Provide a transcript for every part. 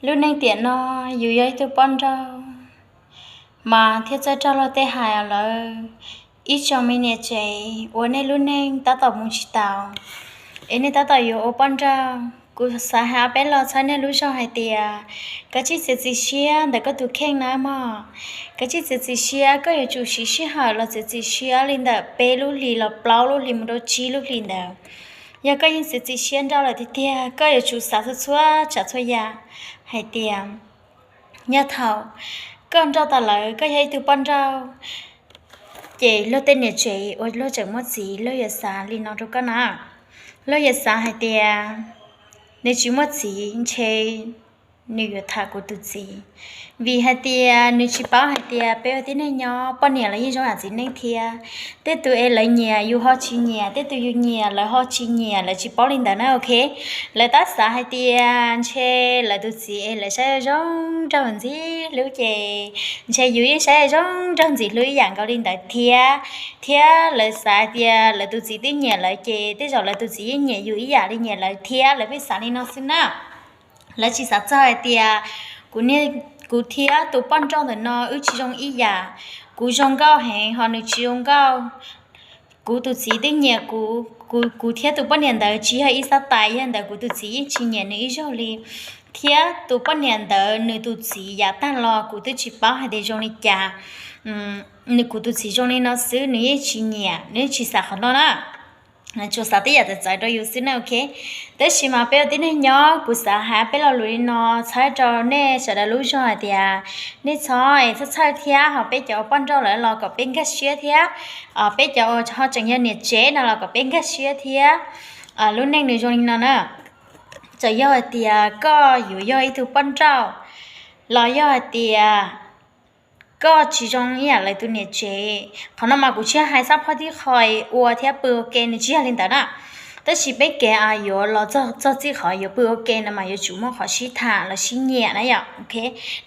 Lub neej tiam no yus yog ib tug poj nrauj mas thiaj txawj raug luag tej hais lawm. Ib tsoom me niam tsev uas nej lub neej tab tom mus tsis taus, es nej tab tom yuav ua poj nrauj, kuv xav hais peb los txhawb nej lub zog hais tias, kav tsij txiav txim siab ntawm koj tus kheej na mog. Kav tsij txiav txim siab, koj yuav tsum siv sij hawm los txiav txim siab li ntawm peb lub hlis los plaub lub hlis mus rau tsib lub hlis ntawd. Yog koj yeej txiav txim siab nrauj lawm tiag tiag, koj yuav tsum xav txhua txhua tsav txhua yam hais tias, yog thaum koj nrauj tau lawm, koj yog ib tug poj nrauj, ces luag tej niam tsev uas luag tseem muaj txiv, luag yuav xav li no rau koj na. Luag yuav xav hais tias, nws tsis muaj txiv, ntshe nws yuav tham kuv tus txiv, vim hais tias nws tsis paub hais tias peb ua tib neeg nyob poj niam los yeej zoo yam txiv neej thiab. Tej tus es lawv nyiam yus ho tsis nyiam, tej tus yus nyiam lawv ho tsis nyiam, lawv tsis paub li ntawd na, ok. Lawv tab xav hais tias ntshe lawv tus txiv es lawv saib zoo nraug ntxim hlub ces ntshe yus yeej saib zoo nraug ntxim hlub ib yam nkaus li ntawd thiab. Thiab lawv xav hais tias lawv tus txiv twb nyiam lawv ces tej zaum lawv tus txiv yeej nyiam yus ib yam li nyiam lawv thiab, lawv pheej xav li no xwb na. Lawv tsis xav txog hais tias kuv, kuv thiab tus poj nrauj ntawm no wb tsis zoo ib yam. Kuv zoo nkauj heev ho nws tsis zoo nkauj. Kuv tus txiv twb nyiam kuv, kuv thiab tus poj niam ntawd tsis yog ib xab tais, yog ntawd kuv tus txiv yeej tsis nyiam nws ib zaug li. Thiab tus poj niam ntawd nws tus txiv yav tag los kuv twb tsis paub hais tias zoo li cas. Nws, kuv tus txiv zoo li no xwb, nws yeej tsis nyiam, nws yeej tsis xav qhov no na. Tsuas xav tej yam txawv txawv rau yus xwb na, ok. Tab sis mas peb ua tib neeg nyob, kuv xav hais peb lo lus li no txhawb rau nej sawv daws lub zog hais tias, nej txhob es txhawj txhawj thiab, ho peb cov ua poj nrauj lawm los kom peb nkag siab thiab. Peb cov uas ho tseem yog niam tsev no los kom peb nkag siab thiab. Lub neej nws zoo li no na, txawm yog hais tias koj yuav yog ib tug poj nrauj los yog hais tias koj tsis zoo ib yam lawv tus niam tsev. Qhov no mas kuv tsis hais xab phob tib qho ua thiab pw ua ke, nws tsis yog li ntawd na. Tab sis peb kev yuav los txog txij qhov yuav pw ua ke no mas yuav tsum muaj qhov sib tham los sib nyiam na yom, ok.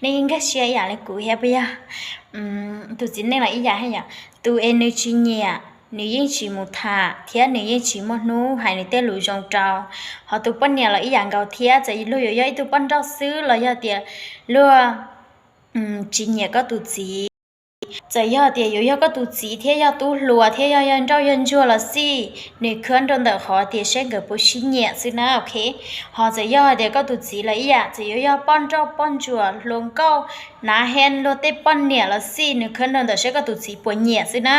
Nej yeej nkag siab ib yam li kuv thiab puas yog? Tus txiv neej los ib yam thiab yom, tus es nws tsis nyiam nws yeej tsis mus tham thiab nws yeej tsis muaj hnub hais nws tej lus zoo rau. Ho tus poj niam los ib yam nkaus thiab, txawm luag yuav yog ib tug poj nrauj xwb los yog tias luag tsis nyiam koj tus txiv, txawm yog tias yuav yog koj tus txiv thiab yog tub hluas thiab yog, yog nrauj yog ntsuag los xij, nws khwb rau ntawm qhov tias saib nkawd puas sib nyiam xwb na, ok. Ho txawm yog tias koj tus txiv los ib yam, txawm yuav yog poj nrauj poj ntsuam hluas nkauj, nav hen luag tej poj niam los xij, nws khwb rau ntawm saib koj tus txiv puas nyiam xwb na.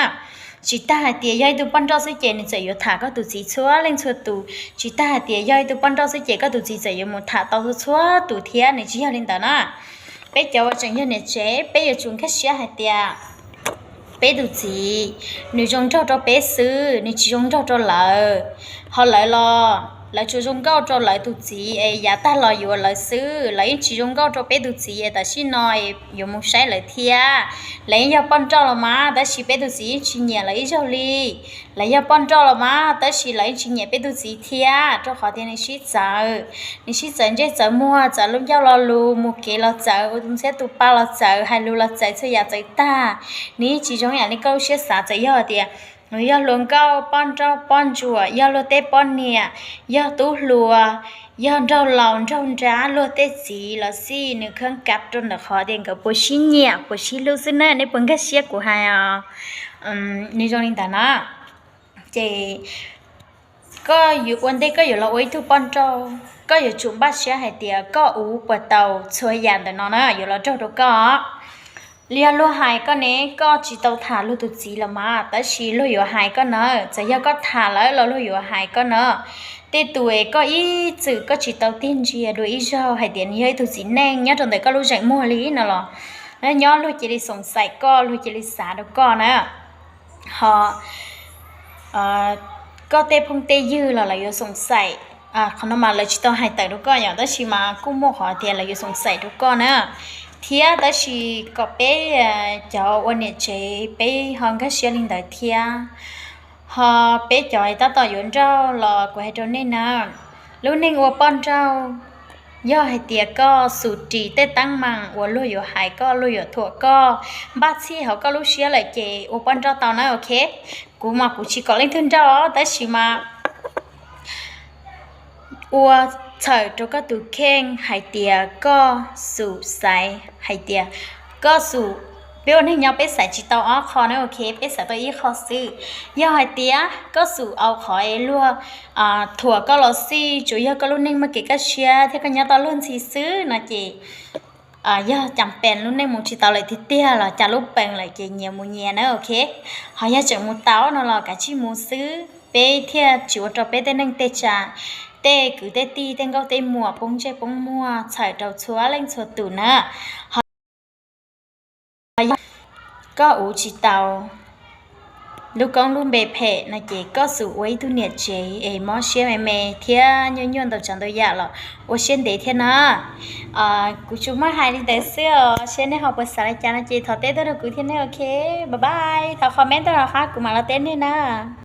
Tsis tag hais tias yog ib tug poj nrauj xwb ces nws txawm yuav tham koj tus txiv txhua leej txhua tus. Tsis tag hais tias yog ib tug poj nrauj xwb ces koj tus txiv txawm yuav mus tham tau txhua txhua tus thiab, nws tsis yog li ntawd na. Peb cov uas tseem yog niam tsev, peb yuav tsum nkag siab hais tias peb tus txiv, nws zoo nraug rau peb xwb, nws tsis zoo nraug rau lawv. Ho lawv los lawv tsuas zoo nkauj rau lawv tus txiv es yav tag los yuav lawv xwb, lawv yeej tsis zoo nkauj rau peb tus txiv es tam sim no yuav mus saib lawv thiab. Lawv yeej yog poj nrauj los mas tab sis peb tus txiv yeej tsis nyiam lawv ib zaug li. Lawv yog poj nrauj los mas tab sis lawv yeej tsis nyiam peb tus txiv thiab, rau qhov tias nws sib txawv, nws sib txawv ntsej txawv muag, txawv lub ncauj lo lus, mus kev los txawv, ua tus ntxhiab tus pa los txawv, hais lus los txawv, txhua yam txawv tag. Nws yeej tsis zoo ib yam li koj lub siab xav. Txawm yog tias nws yog hluas nkauj, poj nrauj poj ntsuam, yog luag tej poj niam, yog tub hluas, yog nraug laus nraug nrab luag tej txiv los xij, nws khwb kav rau ntawm qhov tias nkawd puas sib nyiam puas sib hlub xwb na. Nej puas nkag siab kuv hais os? Nws zoo li ntawd na. Ces koj yuav ua ntej koj yuav los ua ib tug poj nrauj, koj yuav tsum npaj siab hais tias koj uv puas tau txhua yam ntawm no na yuav los raug rau koj. Yog luag hais koj ne, koj tsis tau tham luag tus txiv los mas tab sis luag yuav hais koj na. Txawm yog koj tham lawm los luag yuav hais koj na. Tej tus es koj ib txwm koj tsis tau tig ntsia dua ib zaug hais tias nws yog ib tug txiv neej nyob rau ntawm koj lub zeem muag li no los, nyob luag cia li xoom xaim koj, luag cia li xav rau koj na. Ho koj tej phooj tej ywg los lawv yuav xoom xaim. Qhov no mas lawv tsis tau hais tawm rau koj yom, tab sis mas kuj muaj qhov tias lawv yuav xoom xaim rau koj na. Thiab tab sis kom peb cov ua niam tsev peb ho nkag siab li ntawd thiab. Ho peb cov tab tom yuav nrauj los kuv hais rau nej na, lub neej ua poj nrauj, yog hais tias koj xub ris tej teeb meem uas luag yuav hais koj, luag yuav thuam koj, npaj txhij hauv koj lub siab lawm ces ua poj nrauj tau na, ok. Kuv mas kuv tsis kom leej twg nrauj, tab sis mas ua txhawm rau koj tus kheej hais tias koj xum xaiv hais tias koj xum, peb ua neeg nyob peb xaiv tsis tau ob qho na, ok, peb xaiv tau ib qho xwb. Yog hais tias koj xum au qhov es luag thuam koj los xij, tsuas yog koj lub neej muaj kev kaj siab thiab koj nyob tau luag ntxhi xwb no ces yog cas pes lub neej mus tsis tau lawm tiag tiag los cas lub pees lawm ces nyias mus nyias na, ok. Ho yog tseem mus tau no los kav tsij mus xwb, peb thiaj tsis ua rau peb tej neej tej tsa, tej kwv tej tij tej nkauj tej muam poob ntsej poob muag txhawm rau txhua leej txhua tus na. Ho yog koj uv tsis tau lub koob lub npe phem no ces koj xum ua ib tug niam tsev es mob siab me me thiab nyuaj nyuaj ntau tsav ntau yam los ua siab ntev thiab na. Kuv tsuas muaj hais li ntawd xwb os, seb nej ho puas xav li cas no ces thov teb tuaj rau kuv thiab ne, ok. Bye bye, thov comment tuaj rau qab kuv mam los teb nej na.